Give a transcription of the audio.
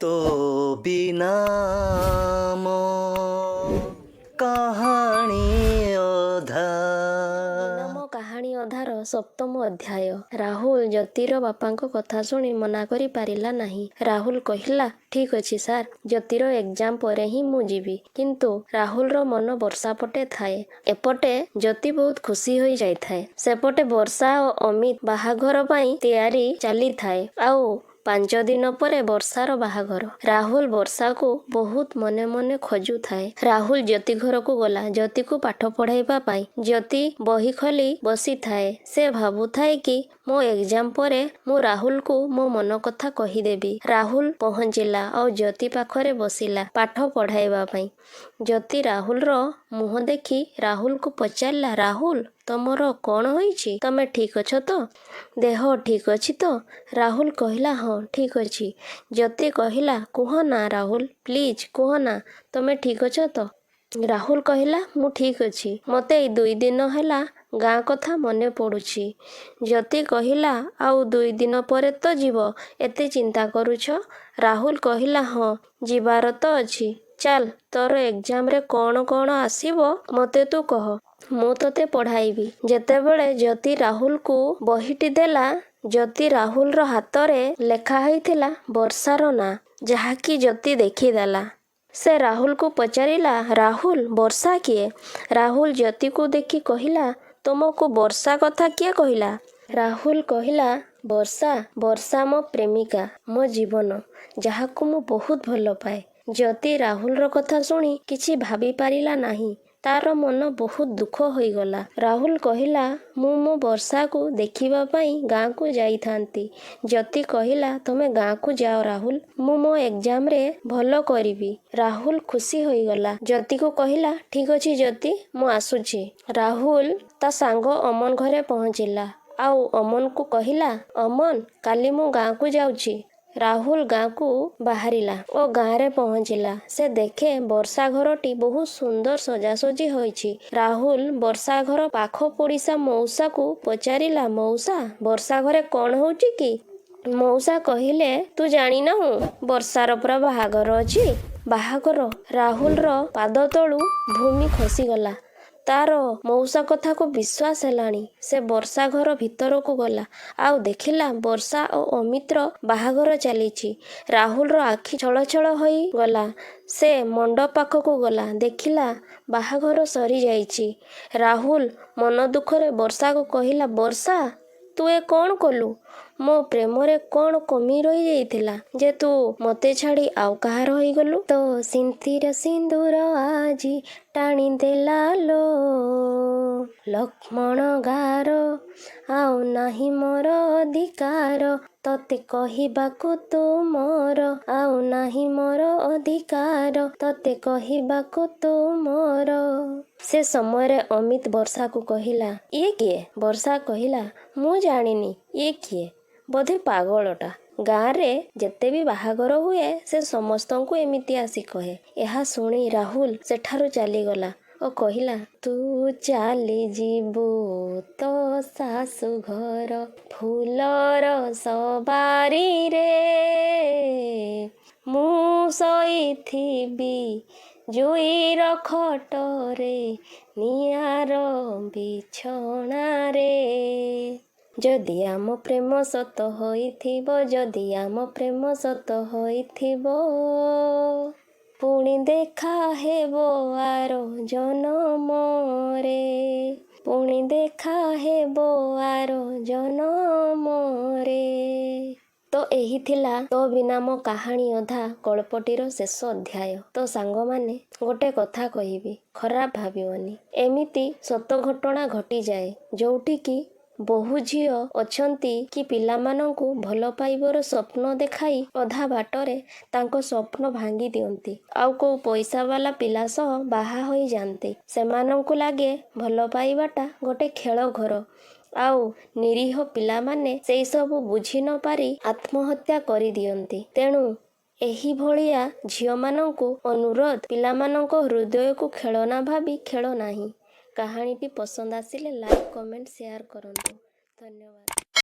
ତୋ ବିନା ମୋ କାହାଣୀ ଅଧା। ବିନା ମୋ କାହାଣୀ ଅଧାର ସପ୍ତମ ଅଧ୍ୟାୟ। ରାହୁଲ ଜ୍ୟୋତିର ବାପାଙ୍କ କଥା ଶୁଣି ମନା କରି ପାରିଲା ନାହିଁ। ରାହୁଲ କହିଲା, ଠିକ୍ ଅଛି ସାର୍, ଜ୍ୟୋତିର ଏକ୍ଜାମ୍ ପରେ ହିଁ ମୁଁ ଯିବି। କିନ୍ତୁ ରାହୁଲର ମନ ବର୍ଷା ପଟେ ଥାଏ। ଏପଟେ ଜ୍ୟୋତି ବହୁତ ଖୁସି ହୋଇ ଯାଇଥାଏ। ସେପଟେ ବର୍ଷା ଓ ଅମିତ ବାହାଘର ପାଇଁ ତିଆରି ଚାଲିଥାଏ, ଆଉ 5 ଦିନ ପରେ ବର୍ଷାର ବାହାଘର। ରାହୁଲ ବର୍ଷାକୁ ବହୁତ ମନେ ମନେ ଖୋଜୁଥାଏ। ରାହୁଲ ଜ୍ୟୋତି ଘରକୁ ଗଲା ଜ୍ୟୋତିକୁ ପାଠ ପଢ଼ାଇବା ପାଇଁ। ଜ୍ୟୋତି ବହି ଖୋଲି ବସିଥାଏ। ସେ ଭାବୁଥାଏ କି ମୋ ଏକ୍ଜାମ୍ ପରେ ମୁଁ ରାହୁଲକୁ ମୋ ମନ କଥା କହିଦେବି। ରାହୁଲ ପହଞ୍ଚିଲା ଆଉ ଜ୍ୟୋତି ପାଖରେ ବସିଲା ପାଠ ପଢ଼ାଇବା ପାଇଁ। ଜ୍ୟୋତି ରାହୁଲର ମୁହଁ ଦେଖି ରାହୁଲକୁ ପଚାରିଲା, ରାହୁଲ, ତମର କ'ଣ ହୋଇଛି? ତମେ ଠିକ୍ ଅଛ ତ? ଦେହ ଠିକ୍ ଅଛି ତ? ରାହୁଲ କହିଲା, ହଁ, ଠିକ୍ ଅଛି। ଜ୍ୟୋତି କହିଲା, କୁହ ନା ରାହୁଲ, ପ୍ଲିଜ୍ କୁହ ନା, ତମେ ଠିକ୍ ଅଛ ତ? ରାହୁଲ କହିଲା, ମୁଁ ଠିକ୍ ଅଛି। ମୋତେ ଏଇ 2 ଦିନ ହେଲା ଗାଁ କଥା ମନେ ପଡ଼ୁଛି। ଜ୍ୟୋତି କହିଲା, ଆଉ 2 ଦିନ ପରେ ତ ଯିବ, ଏତେ ଚିନ୍ତା କରୁଛ? ରାହୁଲ କହିଲା, ହଁ, ଯିବାର ତ ଅଛି। ଚାଲ, ତୋର ଏକ୍ଜାମରେ କ'ଣ କ'ଣ ଆସିବ ମୋତେ ତୁ କହ, ମୁଁ ତୋତେ ପଢ଼ାଇବି। ଯେତେବେଳେ ଜ୍ୟୋତି ରାହୁଲକୁ ବହିଟି ଦେଲା, ଜ୍ୟୋତି ରାହୁଲର ହାତରେ ଲେଖା ହୋଇଥିଲା ବର୍ଷାର ନାଁ, ଯାହାକି ଜ୍ୟୋତି ଦେଖିଦେଲା। ସେ ରାହୁଲକୁ ପଚାରିଲା, ରାହୁଲ, ବର୍ଷା କିଏ? ରାହୁଲ ଜ୍ୟୋତିକୁ ଦେଖି କହିଲା, ତୁମକୁ ବର୍ଷା କଥା କିଏ କହିଲା? ରାହୁଲ କହିଲା, ବର୍ଷା, ବର୍ଷା ମୋ ପ୍ରେମିକା, ମୋ ଜୀବନ, ଯାହାକୁ ମୁଁ ବହୁତ ଭଲ ପାଏ। ଜ୍ୟୋତି ରାହୁଲର କଥା ଶୁଣି କିଛି ଭାବି ପାରିଲା ନାହିଁ। ତାର ମନ ବହୁତ ଦୁଃଖ ହୋଇଗଲା। ରାହୁଲ କହିଲା, ମୁଁ ମୋ ବର୍ଷାକୁ ଦେଖିବା ପାଇଁ ଗାଁକୁ ଯାଇଥାନ୍ତି। ଜ୍ୟୋତି କହିଲା, ତମେ ଗାଁକୁ ଯାଅ ରାହୁଲ, ମୁଁ ମୋ ଏକ୍ଜାମରେ ଭଲ କରିବି। ରାହୁଲ ଖୁସି ହୋଇଗଲା। ଜ୍ୟୋତିକୁ କହିଲା, ଠିକ୍ ଅଛି ଜ୍ୟୋତି, ମୁଁ ଆସୁଛି। ରାହୁଲ ତା ସାଙ୍ଗ ଅମନ ଘରେ ପହଞ୍ଚିଲା ଆଉ ଅମନକୁ କହିଲା, ଅମନ, କାଲି ମୁଁ ଗାଁକୁ ଯାଉଛି। ରାହୁଲ ଗାଁକୁ ବାହାରିଲା ଓ ଗାଁରେ ପହଞ୍ଚିଲା। ସେ ଦେଖେ ବର୍ଷା ଘରଟି ବହୁତ ସୁନ୍ଦର ସଜାସଜି ହୋଇଛି। ରାହୁଲ ବର୍ଷା ଘର ପାଖ ପଡ଼ିଶା ମଉସାକୁ ପଚାରିଲା, ମଉସା, ବର୍ଷା ଘରେ କ'ଣ ହେଉଛି କି? ମଉସା କହିଲେ, ତୁ ଜାଣିନାହୁଁ, ବର୍ଷାର ପରା ବାହାଘର ଅଛି। ବାହାଘର! ରାହୁଲର ପାଦ ତଳୁ ଭୂମି ଖସିଗଲା। ତାର ମଉସା କଥାକୁ ବିଶ୍ୱାସ ହେଲାନି। ସେ ବର୍ଷା ଘର ଭିତରକୁ ଗଲା ଆଉ ଦେଖିଲା ବର୍ଷା ଓ ଅମିତର ବାହାଘର ଚାଲିଛି। ରାହୁଲର ଆଖି ଛଳଛଳ ହୋଇଗଲା। ସେ ମଣ୍ଡପ ପାଖକୁ ଗଲା। ଦେଖିଲା ବାହାଘର ସରିଯାଇଛି। ରାହୁଲ ମନ ଦୁଃଖରେ ବର୍ଷାକୁ କହିଲା, ବର୍ଷା, ତୁ ଏ କ'ଣ କଲୁ? ମୋ ପ୍ରେମରେ କ'ଣ କମି ରହିଯାଇଥିଲା ଯେ ତୁ ମୋତେ ଛାଡ଼ି ଆଉ କାହାର ହୋଇଗଲୁ? ତୋ ସିନ୍ଥିର ସିନ୍ଦୁର ଆଜି ଟାଣି ଦେଲା ଲୋ ଲକ୍ଷ୍ମଣ ଗାର, ଆଉ ନାହିଁ ମୋର ଅଧିକାର ତତେ କହିବାକୁ ତୁ ମୋର, ଆଉ ନାହିଁ ମୋର ଅଧିକାର ତତେ କହିବାକୁ ତୁ ମୋର। ସେ ସମୟରେ ଅମିତ ବର୍ଷାକୁ କହିଲା, ଇଏ କିଏ? ବର୍ଷା କହିଲା, ମୁଁ ଜାଣିନି ଇଏ କିଏ, ବୋଧେ ପାଗଳଟା। ଗାଁରେ ଯେତେ ବି ବାହାଘର ହୁଏ, ସେ ସମସ୍ତଙ୍କୁ ଏମିତି ଆସି କହେ। ଏହା ଶୁଣି ରାହୁଲ ସେଠାରୁ ଚାଲିଗଲା ଓ କହିଲା, ତୁ ଚାଲିଯିବୁ ତୋ ଶାଶୁଘର ଫୁଲର ସବାରିରେ, ମୁଁ ଶୋଇଥିବି ଜୁଇର ଖଟରେ, ନିଆଁର ବିଛଣାରେ। ଯଦି ଆମ ପ୍ରେମ ସତ ହୋଇଥିବ, ଯଦି ଆମ ପ୍ରେମ ସତ ହୋଇଥିବ, ପୁଣି ଦେଖା ହେବ ଆର ଜନମରେ, ପୁଣି ଦେଖା ହେବ ଆର ଜନମରେ। ତ ଏହି ଥିଲା ତୋ ବିନା ମୋ କାହାଣୀ ଅଧା ଗଳ୍ପଟିର ଶେଷ ଅଧ୍ୟାୟ। ତ ସାଙ୍ଗମାନେ, ଗୋଟେ କଥା କହିବି, ଖରାପ ଭାବିବନି। ଏମିତି ସତ ଘଟଣା ଘଟିଯାଏ, ଯୋଉଠିକି ବହୁ ଝିଅ ଅଛନ୍ତି କି ପିଲାମାନଙ୍କୁ ଭଲ ପାଇବାର ସ୍ୱପ୍ନ ଦେଖାଇ ଅଧା ବାଟରେ ତାଙ୍କ ସ୍ୱପ୍ନ ଭାଙ୍ଗି ଦିଅନ୍ତି, ଆଉ କୋଉ ପଇସାବାଲା ପିଲା ସହ ବାହା ହୋଇଯାଆନ୍ତି। ସେମାନଙ୍କୁ ଲାଗେ ଭଲ ପାଇବାଟା ଗୋଟେ ଖେଳ ଘର, ଆଉ ନିରୀହ ପିଲାମାନେ ସେଇ ସବୁ ବୁଝି ନ ପାରି ଆତ୍ମହତ୍ୟା କରିଦିଅନ୍ତି। ତେଣୁ ଏହି ଭଳିଆ ଝିଅମାନଙ୍କୁ ଅନୁରୋଧ, ପିଲାମାନଙ୍କ ହୃଦୟକୁ ଖେଳନା ଭାବି ଖେଳ ନାହିଁ। କାହାଣୀଟି ପସନ୍ଦ ଆସିଲେ ଲାଇକ୍, କମେଣ୍ଟ, ସେୟାର କରନ୍ତୁ। ଧନ୍ୟବାଦ।